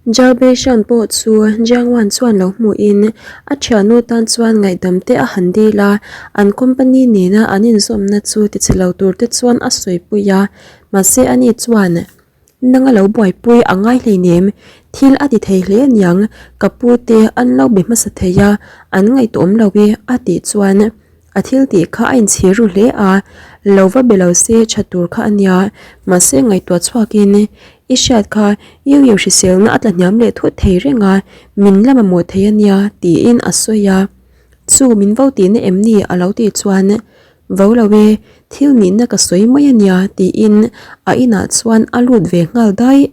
Zhao Beishan pawh chu Jiang Wan chuan lo hmuhin a thiannu tan chuan ngaihdam te a han dil a, an company nena an inzawmna chu tichhe lo tur te chuan a sawipui a, mahse ani chuan Nanga lo buaipui a ngai hleinem, thil a ti thei hle aniang, ka pu te an lo be hmasa thei a, an ngaihtuahawm lo e a tih chuan a thil tih kha a inchhir ru hle a, lo va be lo se tha tur kha ania, mahse ngaihtuah chhuakin i hriat kha Yu Yu hriselna a tla hniam leh thut thei reng a, min la mamawh thei ania tiin a sawi a, chu min vo tihna em ni a lo tih chuan Vo lo e, thil nihna ka sawi mai a nia tiin a inah chuan a lut ve nghal daih.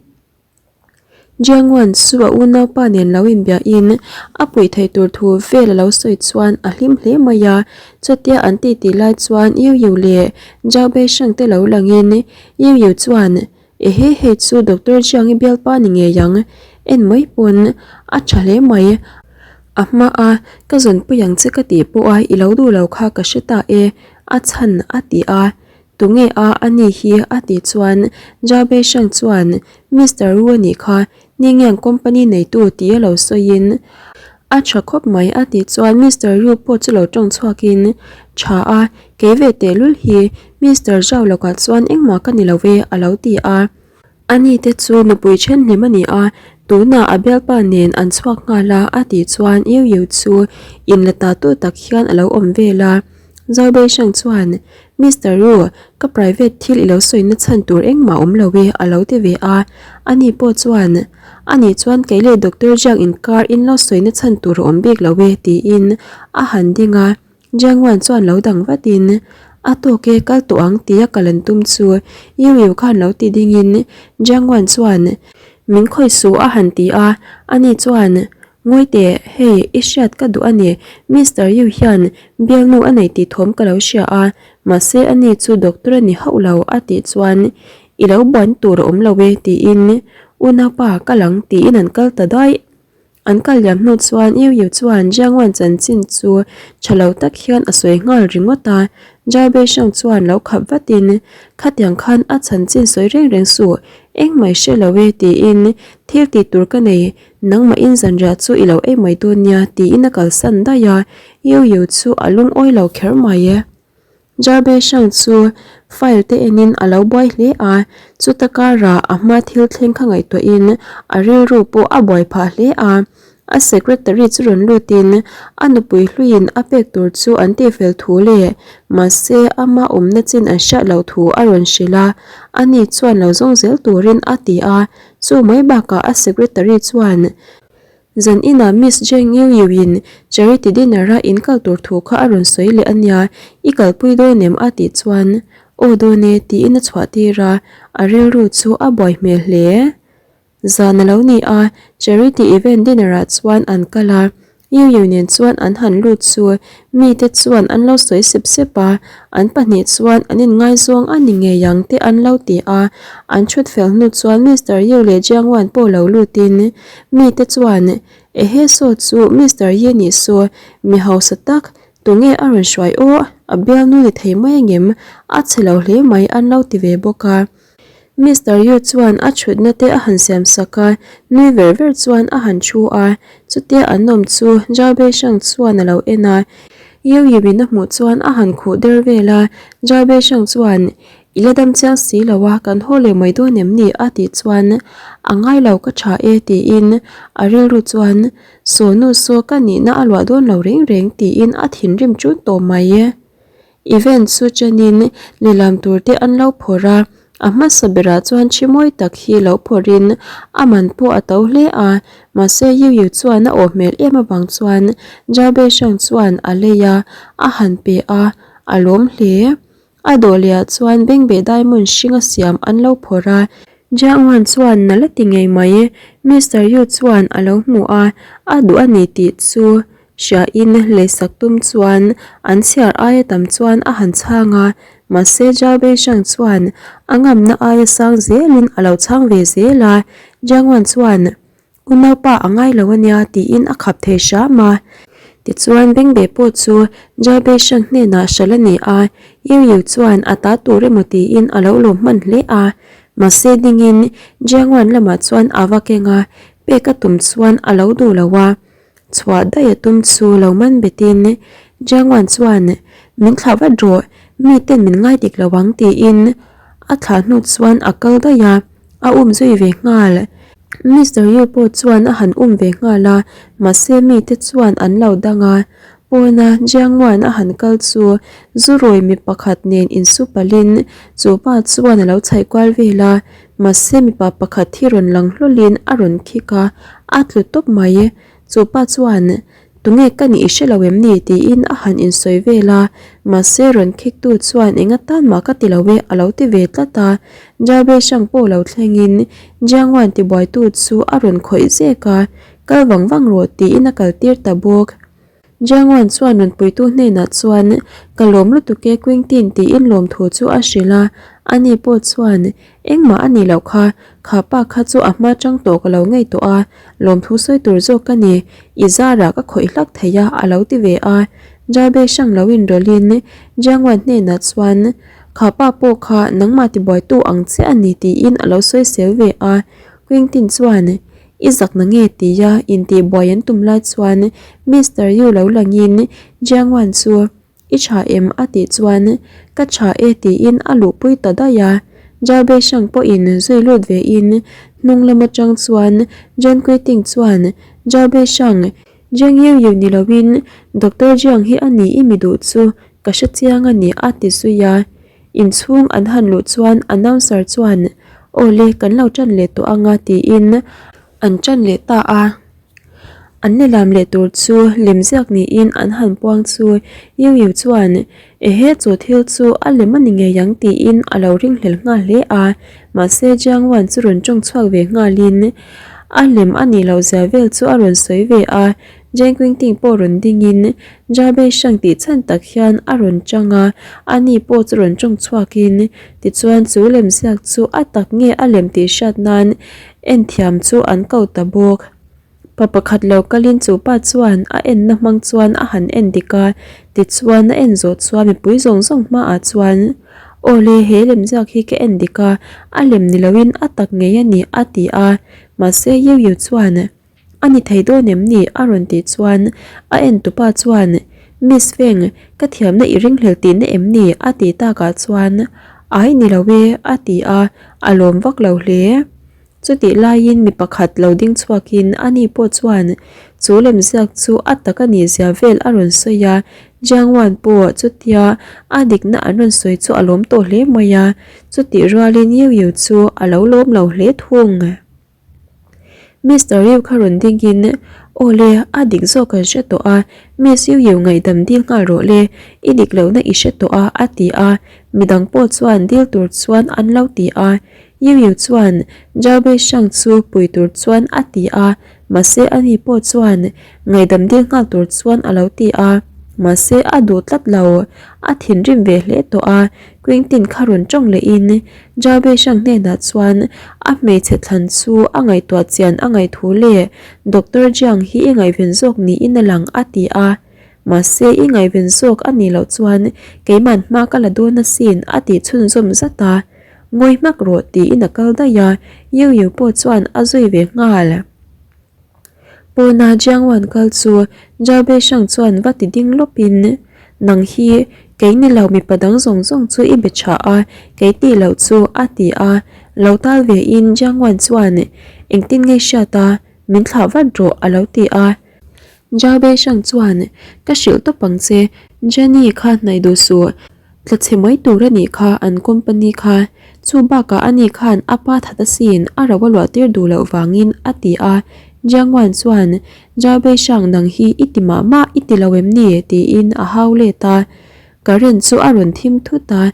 Jiangwan chu a unaupa nen lo inbiahin a puih theih tur thu vel a lo sawi chuan a hlim hle mai a, chutia an titi lai chuan Yu Yu leh Zhao Beisheng te lo langin Yu Yu chuan Ehe hei chu Doctor Jiang i bialpa ni ngei ang, en mai pawn a tha hle mai. A hma a, ka zawnpui ang che ka tih pawh a i lo duh lo kha ka hre ta e, a chhan a ti a. Tunge a a ni hi a tih chuan Zhao Beisheng chuan Mister Wu a nih kha, Ningyang company neitu tih a lo sawiin a tha khawp mai a tih chuan Mister Wu pawh chu lo tawng chhuakin tha a, kei ve tehlul hi Mister Zhao lakah chuan engmah ka ni lo e a lo ti a. Ani te chu nupui then hlim a ni a, tunah a bialpa nen an chhuak nghal a a tih chuan Yu Yu chu inla ta tu tak hian a lo awm vel a. Zhao Beisheng chuan Mister Ru, ka private thil i lo sawina chhan tur engmah awm lo e a lo ti ve a. Ani pawh chuan, Ani chuan kei leh Doctor Jiang inkar in lo sawina chhan tur a awm bik lo e tiin a han ding a. Jiang Wan chuan lo dang vatin, A tawk e, kal tawh ang tia kal an tum chu Yu Yu khan lo ti dingin Jiang Wan chuan, Min khawih suh a han ti a. Ani chuan, Ngawi teh, hei, i hriat ka duh a ni, Mister Yu hian bialnu a nei tih thawm ka lo hria a, mahse ani chu doctor a ni hauh lo a tih chuan i lo buan tur a awm lo e tiin unaupa kal ang tiin an kal ta daih. An kal liam hnu chuan Yu Yu chuan Jiangwan chanchin chu tha lo tak hian a sawi nghal ringawt a, Zhao Beisheng chuan lo khap vatin khatiang khan a chanchin sawi reng reng suh, engmah i hre lo e tiin thil tih tur ka nei Nangmah in zanriah chu i lo ei mai dawn nia tiin a kalsan daih a, Yu Yu chu a lungawi lo kher mai e. Jarbe Shang chu file te enin a lo buai hle a, chuta karah a hma thil thleng kha ngaihtuahin a rilru pawh a buai phah hle a. A secretary chu rawn lutin a nupui hluiin a pek tur chu an tihfel thu leh mahse ama awmna chin an hriat loh thu a rawn hrilh a, ani chuan lo zawng zel turin a ti a. Chu mai bakah a secretary chuan zan inah Miss Jeng Yu Yu in charity dinner a in kal tur thu kha a rawn sawi leh a nia, i kalpui dawn em a tih chuan aw dawn e tiin a chhuah tir a, a rilru chu a buai hmel hle. Zan a lo ni a, charity event dinner ah chuan an kal a, Yu Yu nen chuan an han lut chu mite chuan an lo sawi sep sep a, an pahnih chuan an inngaizawng a ni ngei ang te an lo ti a, an thut fel hnu chuan Mister Yu leh Jiang Wan pawh lo lutin mite chuan Ehe saw chu Mister Yi nih saw mi hausa tak tunge a rawn hruai aw a bialnu ni thei mai angem a chhe lo hle mai an lo ti ve bawk a. Mister Yu chuan a thutna te a han siam sak a, nui ver ver chuan a han thu a, chutia an awm chu Zhao Beisheng chuan a lo en a, Yu Yimin a hmuh chuan a han khuh der vel a, Zhao Beisheng chuan, I la dam chiang si lo a, kan haw leh mai dawn em ni? a tih chuan, A ngai lo ka tha e tiin a rilru chuan, Saw nu saw ka nihna a luah dawn lo reng reng tiin a thinrim chun tawh mai. Event chu chenin lehlam tur te an lo phawrh a, a hmasa berah chuan thi mawi tak hi lo phawrhin a man pawh a to hle a, mahse Yu Yu chuan a awh hmel em avang chuan Zhao Beisheng chuan a lei a, a han pe a, a lawm hle. A dawh lehah chuan bengbeh diamond hringa siam an lo phawrh a, Jiang Wan chuan na la ti ngei mai, Mister Yu chuan a lo hmu a, a duh a ni tih chu Hria in leisak tum chuan an chhiar aia tam chuan a han chhang a, mahse Zhao Beisheng chuan a ngamna aia sang zelin a lo chhang ve zel a, Jiang Wan chuan Unaupa a ngai lo ania tiin a khap thei hram a. Tichuan Bengbeh pawh chu Zhao Beisheng hnenah hralh a ni a, Yu Yu chuan a ta tur emaw tiin a lo lawm hman hle a, mahse dingin Jiang Wan lamah chuan a va keng a. Pek a tum chuan a lo duh lo a, chhuah daih a tum chu lo man betin Jiang Wan chuan min thlah vat rawh, mi ten min ngai dik lo ang tiin a thlah hnu chuan a kal daih a, a um zui ve nghal. Mister Yu pawh chuan a han um ve nghal a, mahse mite chuan an lo dang a, pawna Jiang Wan a han kal chu zu rawi mi pakhat nen insu palhin chu pa chuan a lo chhaih kual vel a, Mahse mipa pakhat hi rawn lang hlawlin a rawn khik a, a tlu tawp mai. Chu pa chuan, Tunge ka nih i hre lo em ni? tiin a han insawi vel a, mahse rawn khiktu chuan eng atan mah ka ti lo e a lo ti ve tlat a. Jabe hrang pawh lo thlengin Jiangwan tibuaitu chu a rawn khawih zek a, Kal vang vang rawh tiin a kaltir ta bawk. Jiangwan chuan rawn puitu hnenah chuan, Ka lawm lutuk e Quintin tiin lawmthu chu a hrilh a, ani pawh chuan, Engmah a nih loh kha, kha pa kha chu a hma chang tawh ka lo ngei tawh a, lawmthu sawi tur zawk ka ni, i zarah ka khawih hlak thei a a lo ti ve a. Jabe hrang lo inrawlhin Jiangwan hnenah chuan, Kha pa pawh kha nangmah tibuaitu ang che a ni tiin a lo sawisel ve a. Quintin chuan, I zak na nge tia intih buai an tum lai chuan Mister Yu lo langin Jiang Wan chu I tha em a tih chuan Ka tha e tiin a luhpui ta daih a. Zhao Beishang pawhin zui lut vein hnung lam atang chuan Zhen Kuiting chuan Zhao Beishang, Zheng Yu Yu ni loin Doctor Jiang hi a ni i mi duh chu ka hre chiang a ni a ti zui a. Inchhung an han luh chuan announcer chuan Aw le, kan lo ṭan leh tawh anga tiin an ṭan leh ta a. An lehlam leh tur chu lemziak niin an han puang chu Yu Yu chuan Ehe chu thil chu a lem a ni ngei ang tiin a lo ringhlel nghal hle a. Mahse Jiang Wan chu rawn ṭawng chhuak ve nghalin a lem a nih loh zia vel chu a rawn sawi ve a. Jane Quinting pawh rawn dingin Jabez hrang tih chhan tak hian a rawn chang a, ani pawh chu rawn tawng chhuakin tichuan chu lemziak chu a tak nge a lem tih hriat nan enthiam chu an ko ta bawk. Pa pakhat lo kalin chu pa chuan a enna hmang chuan a han en dik a, tichuan a en zawh chuan mipui zawng zawng hmaah chuan Aw le, he lemziak hi ka en dik a, a lem ni loin a tak ngei a ni a ti a, mahse Yu Yu chuan A ni thei dawn em ni? a rawn tih chuan a en tupa chuan Miss Feng, ka thiamna i ringhlel tihna em ni? a tih takah chuan Ai ni lo e a ti a, a lawm vak lo hle. Chutih laiin mi pakhat lo ding chhuakin ani pawh chuan chu lemziak chu a tak a nih zia vel a rawn sawi a, Jiang Wan pawh chutia a dikna an rawn sawi chu a lawm tawh hle mai a, chutih rualin Yu Yu chu a lo lawm lo hle thung. Mister Yu kha rawn dingin, Aw le, a dik zawk kan hre tawh a, Miss Yu Yu ngaihdam dil nghal rawh le, i dik lohna i hre tawh a, a ti a. Midang pawh chuan dil tur chuan an lo ti a. Yu Yu chuan Zhao Beishang chu pui tur chuan a ti a, mahse ani pawh chuan ngaihdam dil nghal tur chuan a lo ti a. Mahse a duh tlat lo, a thinrim ve hle tawh a, Quintin kha rawn tawng lehin Jabeshang hnenah chuan a hmeichhe thlan chu a ngaihtuah chian a ngaih thu leh Doctor Jiang hi i ngaihven zawk niin a lang a ti a. Mahse i ngaihven zawk a nih loh chuan keiman hma ka la dawn asin a tih chhunzawm zat a. Ngawi hmak rawh tiin a kal daih a, Yu Yu pawh chuan a zui ve nghal. Pawna Jiangwan kal chu Zhao Beishang chuan va ti ding lawpin, Nang hi kei ni lo mipa dang zawng zawng chu i be tha a, kei tih loh chu a ti a. Lo tal ve in Jiangwan chuan, Engtin nge hriat a, min thlah vat rawh a lo ti a. Zhao Beishang chuan, Ka hrilh tawp ang che, Jenny kha hnaih duh suh. Tla chhe mai tur a nih kha an company kha. Chu bakah ani khan a pa that asin a ro a luah tir duh loh vangin a ti a. Jiang Wan chuan, Zhao Beishang nang hi i ti mah mah i ti lo em ni? tiin a hau let a. Current chu a rawn thim thut a.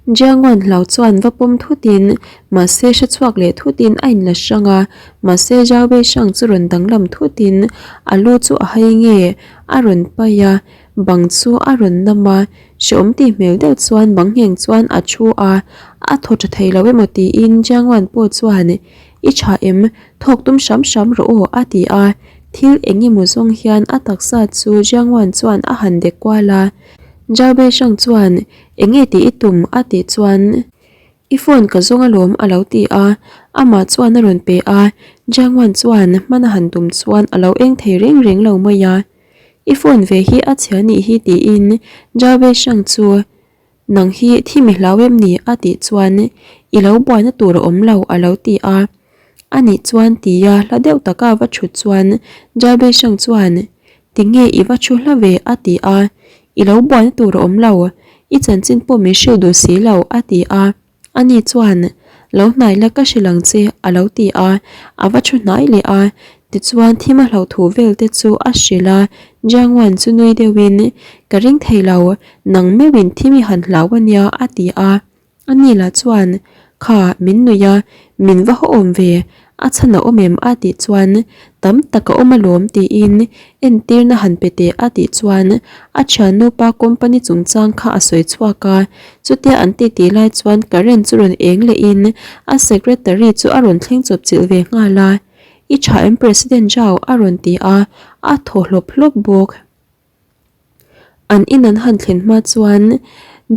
Jiang Wan hlau chuan va pawm thutin mahse hre chhuak leh thutin a inla hrang a. Mahse Zhao Beishang chu rawn danglam thutin a lu chu a hai nge a rawn paih a. Bang chu a rawn nam a, hreawm tih hmel deuh chuan bang ngheng chuan a thu a, a thaw tha thei lo emaw tiin Jiangwan pawh chuan I tha em, thawk tum hram hram rawh aw a ti a, thil eng emaw zawng hian a taksa chu Jiangwan chuan a han dek kual a, Zhao Beishang chuan Enge tih i tum a tih chuan I phone ka zawng alawm a lo ti a, Amah chuan a rawn pe a, Jiang Wan chuan hman a han tum chuan a lo eng thei reng reng lo mai a. I phone ve hi a chhia nih hi tiin Zhao Weishang chu Nang hi thi mi hlau em ni? a tih chuan I lo buaina tur a awm lo a lo ti a. A nih chuan tia hla deuh taka va thut chuan Zhao Weishang chuan Tinge i va thu hla ve? a ti a. I lo buaina tur a awm lo, i chanchin pawh min hrilh duh si lo a ti a. Ani chuan, Lo hnai la ka hrilh ang che, a lo ti a, a va thu hnai leh a. Tichuan thim a hlauh thu vel te chu a hrilh a, Jiang Wan chu nui deuhin, Ka ring thei lo, nang meuhin thim i han hlau a nia, a ti a. Ani lah chuan, Kha, min nuih a, min va haw awm ve, A chhan a awm em? a tih chuan, Tam tak a awm alawm tiin entirna han pe teh a tih chuan a thiannu pa company chungchang kha a sawi chhuak a. Chutia an titi lai chuan current chu rawn eng lehin a secretary chu a rawn thleng chawp chilh ve nghal a. I tha em President Zhao? a rawn ti a, a thaw hlawp hlawp bawk. An in an han thlen hma chuan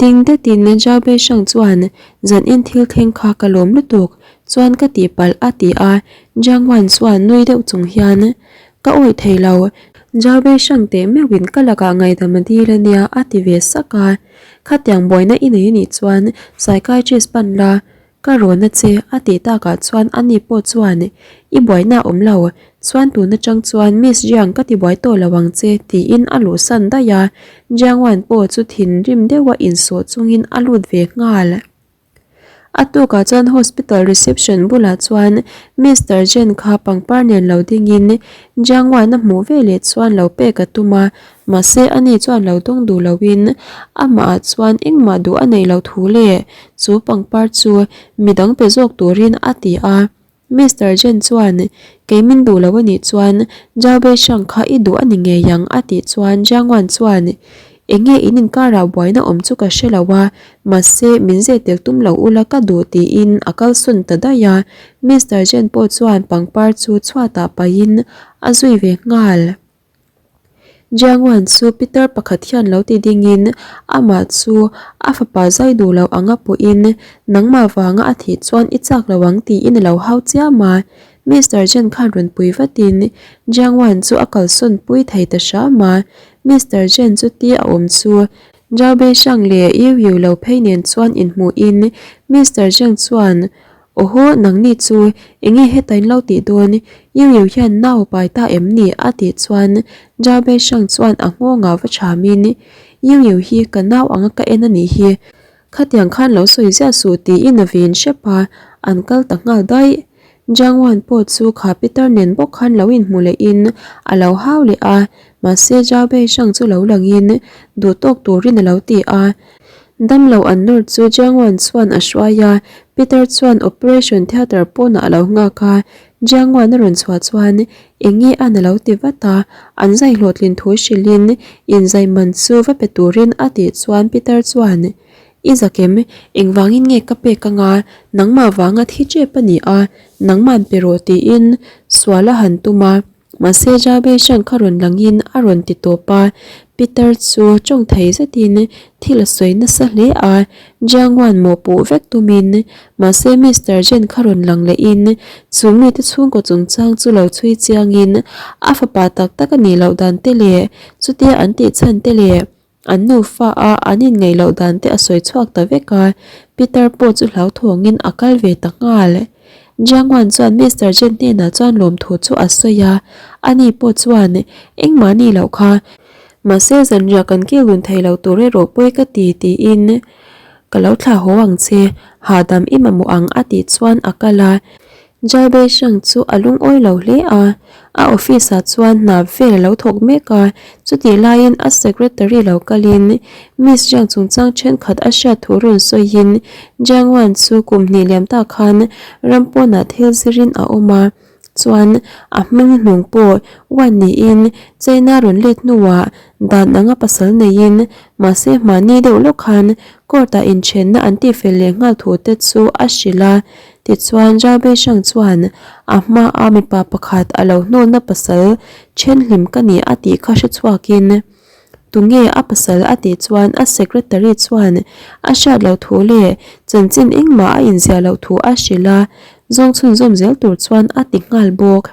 ding detin Zhao Beishang chuan zan in thil thleng kha ka lawm lutuk chuan ka tihpalh a ti a, Jiang Wan chuan nui deuh chung hian ka awih thei lo, Zhao Beishang teh meuhin ka lakah ngaihdam a dil a nia a ti ve sak a, khatiang buaina i nei anih chuan psychiatrist pan la Ka rawn a che, a tih takah chuan ani pawh chuan, I buaina a awm lo, chuan tun atang chuan Miss Jiang ka ti buai tawh lo ang che, tiin a luhsan daih a, Jiang Wan pawh chu thinrim deuha insawh chungin a lut ve nghal. A tukah chuan hospital reception bulah chuan Mister Jen kha pangpar nen lo dingin Jiang Wan a hmuh veleh chuan lo pek a tum a, Mahse ani chuan lo dawng duh loin amah ah chuan engmah duh a neih loh thu leh chu pangpar chu midang pe zawk turin a ti a. Mister Jen chuan kei min duh lo anih chuan Zhao Beishang kha i duh a ni ngei ang a tih chuan Jiang Wan chuan enge in inkarah buaina awm chu ka hre lo a, mahse min zeh tel tum lo ula ka duh tiin a kalsawn ta daih a. Mister Jen pawh chuan pangpar chu chhuatah pahin a zui ve nghal. Jiangwan chu pitar pakhat hian lo ti dingin amah chu a fapa zai duh lo anga pawhin nangmah vanga a thih chuan i chak lo ang tiin a lo hau chiam a. Mister Jen khan rawn pui vatin Jiangwan chu a kalsawn pui thei ta hram a. Mister Jen chu ti a awm chu Zhao Beishang leh Yu Yu lo phei nen chuan inhmuhin Mister Jen chuan Awhaw, nangni chu enge heta in lo tih dawn? Yu Yu hian nau pai ta em ni? a tih chuan Zhao Beishang chuan a nghawngah va chhamin, Yu Yu hi ka nau anga ka en a nih hi, khatiang khan lo sawi ziah suh tiin a vin hrep a, an kal ta nghal daih. Jiang Wan pawh chu kha Peter nen bawk khan lo inhmu lehin a lo hau leh a, mahse Zhao Beishang chu lo langin duh tawk turin a lo ti a. Damlo an nawr chu Jiang Wan chuan a hruai a, Peter chuan operation theatre pawnah a lo nghak a, Jiang Wan a rawn chhuah chuan eng nge an a lo ti vat a, an zai hlawhtlin thu hrilhin inzai man chu va pe turin a tih chuan Peter chuan I zakem, engvangin nge ka pek anga, nangmah vanga thi tep a ni a, nangman pe rawh tiin sual a han tum a. Mahse Jabeshan kha rawn langin a rawn ti tawp a, Peter chu tawng thei zetin thil a sawi nasa hle a, Jiang Wan mawhpuh vek tumin mahse Mister Jen kha rawn lang lehin chu mite chhungkaw chungchang chu lo chhui chiangin a fapa tak tak a nih loh dan te leh chutia an tih chhan te leh An nufa a an inngaih loh dan te a sawi chhuak ta vek a, Peter pawh chu hlauthawngin a kal ve ta nghal. Jiang Wan chuan Mister Jen hnenah chuan lawmthu chu a sawi a, ani pawh chuan engmah ni loh kha, mahse zanriah kan kil dun thei lo tur erawh pawi ka ti tiin ka lo thlah haw ang che, hahdam i mamawh ang a tih chuan a kal a. Zhao Beishang chu a lungawi lo hle a, a office ah chuan hna vel a lo thawk mek a, chutih laiin a secretary lo kalin Miss Jiang chungchang thenkhat a hriat thu rawn sawiin Jiang Wan chu kum hnih liam tak khan ram pawnah thil zirin a awm a, chuan a hming hnung pawh Wan niin China rawn let hnuah dan anga pasal neiin mahse hmahni deuh lawk khan court ah inthenna an tihfel leh nghal thu te chu a hrilh a. Tichuan Zhao Beishang chuan a hmaa mipa pakhat a lo hnawlna pasal thenhlim ka ni a tih kha hre chhuakin tunge a pasal a tih chuan a secretary chuan a hriat loh thu leh chanchin engmah a inziah loh thu a hrilh a. Zawng chhunzawm zel tur chuan a ti nghal bawk.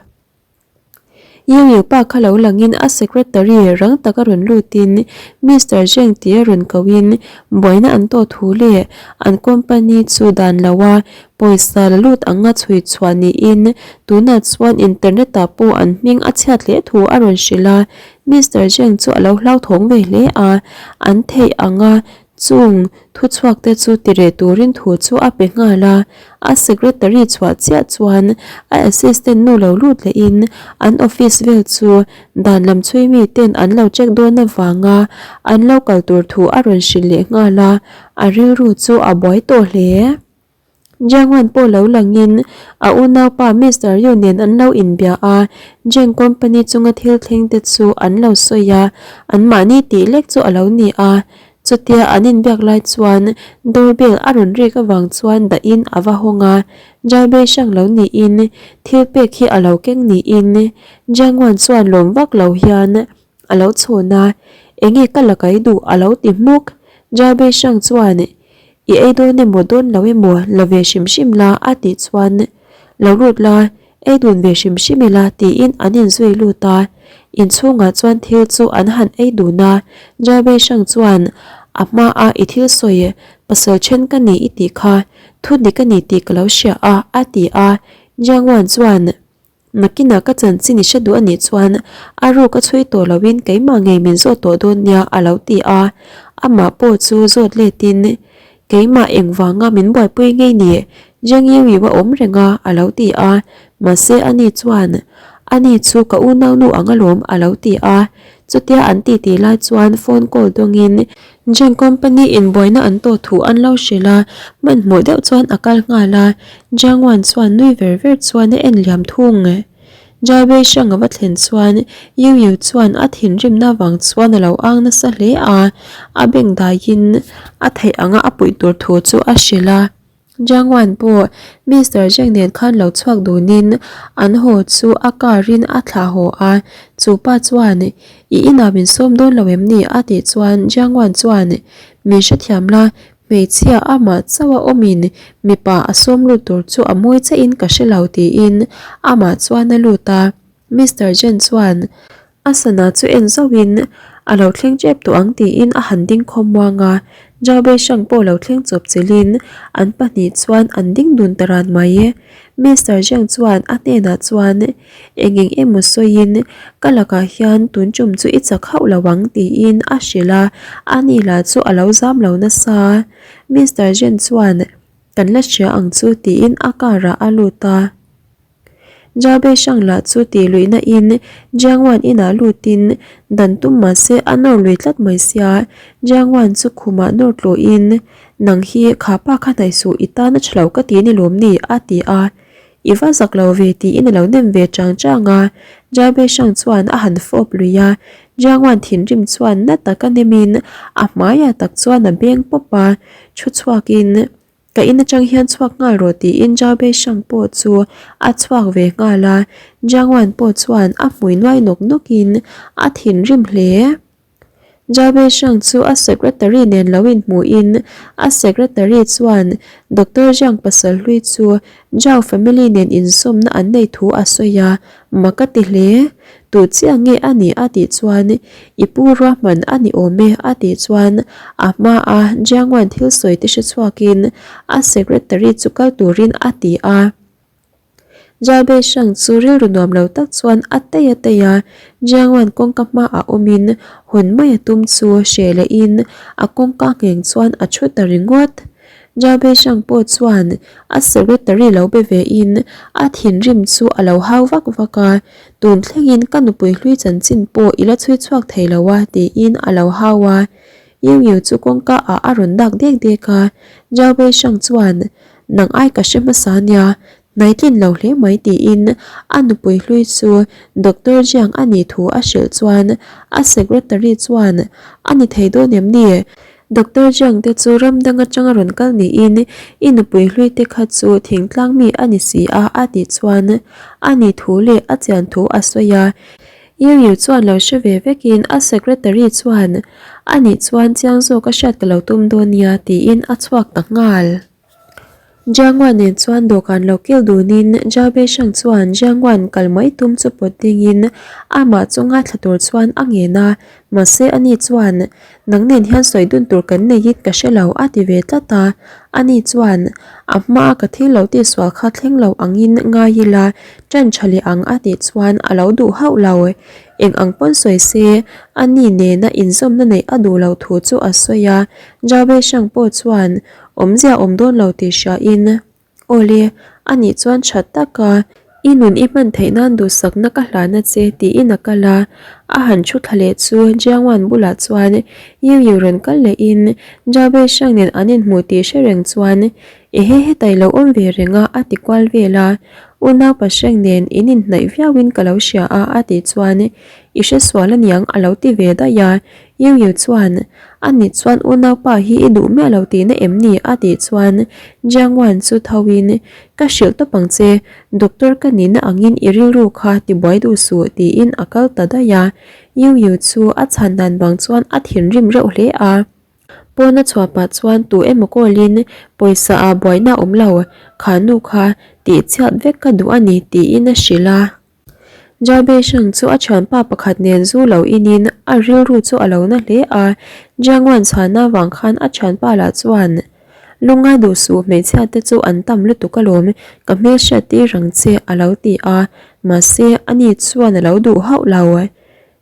Yu Yu pa kha lo langin a secretary rang taka rawn lutin Mister Zheng tih a rawn kohin buaina an tawh thu leh an company chu dan lo a pawisa la lut anga chhui chhuah niin tunah chuan internet ah pawh an hming a chhiat hle thu a rawn hrilh a. Mister Zheng chu a lo hlauthawng ve hle a, an theih anga Chung thuchhuakte chu tireh turin thu chu a pe nghal a, a secretary chhuah chiah chuan a assistant nu lo lut lehin an office vel chu dan lam chhui miten an lo check dawn avanga an lo kal tur thu a rawn hrilh leh nghal a, a rilru chu a buai tawh hle. Jiangwan pawh lo langin a unaupa Mister Yu nen an lo inbia a, Jeng company chunga thil thleng te chu an lo sawi a, anmahni tih lek chu a lo ni a. Chutia an inbiak lai chuan door bell a rawn rik avang chuan dahin a va hawng a, Jai Bei hrang lo niin thil pek hi a lo keng niin Jiangwan chuan lawm vak lo hian a lo chhawn a, Enge ka la kai duh a lo ti hmuk. Jai Bei hrang chuan I ei dawn emaw dawn lo emaw la ve hrim hrim la a tih chuan lo lut la, ei dun ve hrim hrim ila tiin an inzui lut a. Inchhungah chuan thil chu an han ei dun a, Jai hrang chuan a hmaa i thil sawi pasal then ka ni i tih kha thu dik a ni tih ka lo hria a a ti a. Jiangwan chuan Nakinah ka chanchin i hre duh a nih chuan a ruk a chhui tawh loin keimah ngei min zawt tawh dawn nia a lo ti a, amah pawh chu zawt letin keimah engvanga min buaipui ngei ni Zheng Yu Yu a awm reng a a lo ti a, mahse ani chuan ani chu ka unaunu ang alawm a lo ti a, chutia an titi lai chuan phone call dawngin Jeng company in buaina an tawh thu an lo hrilh a, hmanhmawh deuh chuan a kal nghal a, Jiang Wan chuan nui ver ver chuan a en liam thung. Jai Wei Shang a va thlen chuan Yu Yu chuan a thinrimna vang chuan a lo ang nasa hle a, a beng daiin a theih anga a puih tur thu chu a hrilh a. Jiang Wan pawh Mister Zheng nen khan lo chhuak dunin an haw chu a car in a thlah haw a, chu pa chuan I inah min sawm dawn lo em ni? a tih chuan Jiang Wan chuan Min hrethiam la, hmeichhia amah chauh a awmin mipa a sawm lut tur chu a mawi chiah in ka hre lo tiin amah chuan a lut a, Mister Zheng chuan A sana chu en zauhin a lo thleng tep tawh ang tiin a han ding khawm muang a, Zhao Beishang pawh lo thleng chawp chilhin an pahnih chuan an ding dun ta ran mai. Mister Zheng chuan a hnenah chuan eng eng emaw sawiin ka lakah hian tun tum chu i chak hauh lo ang tiin a hrilh a, ani lah chu a lo zam lo nasa. Mister Zheng chuan kan la hria ang chu tiin a car ah a lut a. Jabe hrang lah chu tih luihna in Jiangwan inah lutin dan tum mah se a nawr lui tlat mai sia, Jiangwan chu khumah nawr tluhin Nang hi kha pa kha hnaih suh i tan a tha lo ka ti ni lawm ni a ti a, I va zak lo ve tiin a lo nem ve chang chang a, Jabe hrang chuan a han fawp lui a, Jiangwan thinrim chuan na taka nemin a hmaiah tak chuan a beng pawp a, thu chhuakin Ka in atang hian chhuak nghal rawh tiin Zhao Beishang pawh chu a chhuak ve nghal a, Jiang Wan pawh chuan a hmui nuai nawk nawkin a thinrim hle. Zhao Beishang chu a secretary nen lo inhmuhin a secretary chuan Doctor Jiang pasal hlui chu Zhao family nen inzawmna an nei thu a sawi a, mak a ti hle. Tu chiah nge a nih a tih chuan i pu ruahman a ni awm e a tih chuan a hma a Jiangwan thil sawi te hre chhuakin a secretary chu kal turin a ti a. Zhao Beishang chu rilru nuam lo tak chuan a tei a tei a, Jiangwan kawngka hmaah awmin hawn mai a tum chu hreh lehin a kawngka ngheng chuan a thu ta ringawt. Zhao Beishang pawh chuan a secretary lo be vein a thinrim chu a lo hau vak vak a, Tun thlengin ka nupui hlui chanchin pawh i la chhui chhuak thei lo a tiin a lo hau a. Yu Yu chu kawngka ah a rawn dak dek dek a, Zhao Bei Shang chuan Nang ai ka hre hmasa nia, hnaitlin lo hle mai tiin a nupui hlui chu Doctor Jiang a nih thu a hrilh chuan a secretary chuan A ni thei dawn em ni? Doctor Jiang te chu ram dang atanga rawn kal niin i nupui hlui te kha chu thingtlang mi a ni si a a tih chuan a ni thu leh a chian thu a sawi a. Yu Yu chuan lo hre ve vekin a secretary chuan a nih chuan chiang zawk a hriat ka lo tum dawn nia tiin a chhuak ta nghal. Jiang Wan nen chuan dawhkan lo kil dunin Zhao Beisheng chuan Jiang Wan kal mai tum chu pawt dingin amah chu ngaithla tur chuan a ngen a, mahse ani chuan nang nen hian sawi dun tur kan neiin ka hre lo a ti ve tlat a, ani chuan a hmaa ka thil lo tihsual kha thleng lo angin ngai ila ṭan ṭha leh ang a tih chuan a lo duh hauh lo. Eng ang pawn sawi se ani nena inzawmna neih a duh loh thu chu a sawi a, Zhao Beisheng pawh chuan Awmzia awm dawn lo tih hriain, Awle, anih chuan tha taka i nun i hman theih nan duhsakna ka hlana che tiin a kal a. A han thu thla leh chu Jiangwan bulah chuan Yu Yu rawn kal lehin Zhao Beishang nen an inhmuh tih hre reng chuan Ehe hetai lo awm ve reng a a ti kual vel a. Unau Pasheng nen in inhnaih viauin ka lo hria a a tih chuan I hresual aniang a lo ti ve daih a. Yu Yu chuan, A nih chuan unaupa hi i duh miah lo tihna em ni? a tih chuan Jiang Wan chu tho in, Ka hrilh tawp ang che, doctor ka nihna angin i rilru kha tibuai duh suh tiin a kal ta daih a. Yu Yu chu a chhan dan vang chuan a thinrim reuh hle a. Pawn a chhuah pah chuan tu emaw call in, Pawisa ah buaina a awm lo, kha nu kha tih chhiat vek ka duh a ni tiin a hrilh a. Jabeshang chu a thianpa pakhat nen zu lo inin a rilru chu a lo na hle a, Jiangwan chhana vang khan a thianpa lah chuan, Lungngai duh suh hmeichhia te chu an tam lutuk alawm, ka hmelhriat tir ang che a lo ti a, mahse ani chuan a lo duh hauh lo.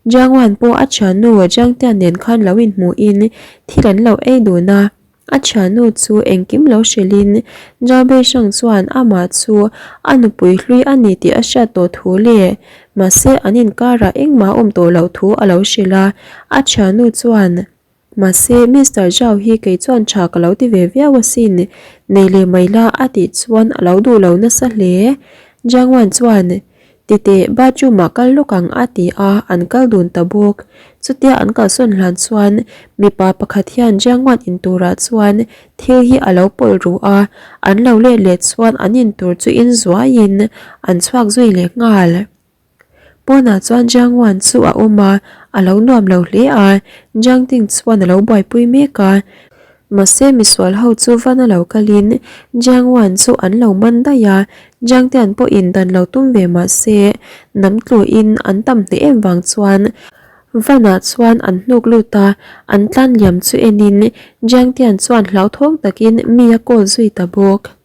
Jiangwan pawh a thiannu Jiangtian nen khan lo inhmuhin thil an lo ei dun a. A thiannu chu engkim lo hrilhin Zhao Beisheng chuan amah chu a nupui hlui a ni tih a hriat tawh thu leh mahse an inkarah engmah a awm tawh loh thu a lo hrilh a. A thiannu chuan, Mahse Mister Zhao hi kei chuan tha ka lo ti ve viau asin, nei leh mai la a tih chuan a lo duh lo nasa hle. Jiang Wan chuan, Titeh, bathroom-ah kal lawk ang a ti a, an kal dun ta bawk. Chutia an kalsawn hlan chuan mipa pakhat hian Jiangwan in turah chuan thil hi a lo pawlh ru a, an lo let leh chuan an in tur chu in zuaiin an chhuak zui leh nghal. Pawnah chuan Jiangwan chu a awm a, a lo nuam lo hle a, Jiangting chuan a lo buaipui mek a. Mahse misual ho chu van a lo kalin Jiang Wan chu an lo man daih a, Jiang Tian pawhin dan lo tum ve mahse nam tluin an tam hneh em vang chuan vanah chuan an hnuk lut a, an tlan liam chu enin Jiang Tian chuan hlauthawng takin mi a call zui ta bawk.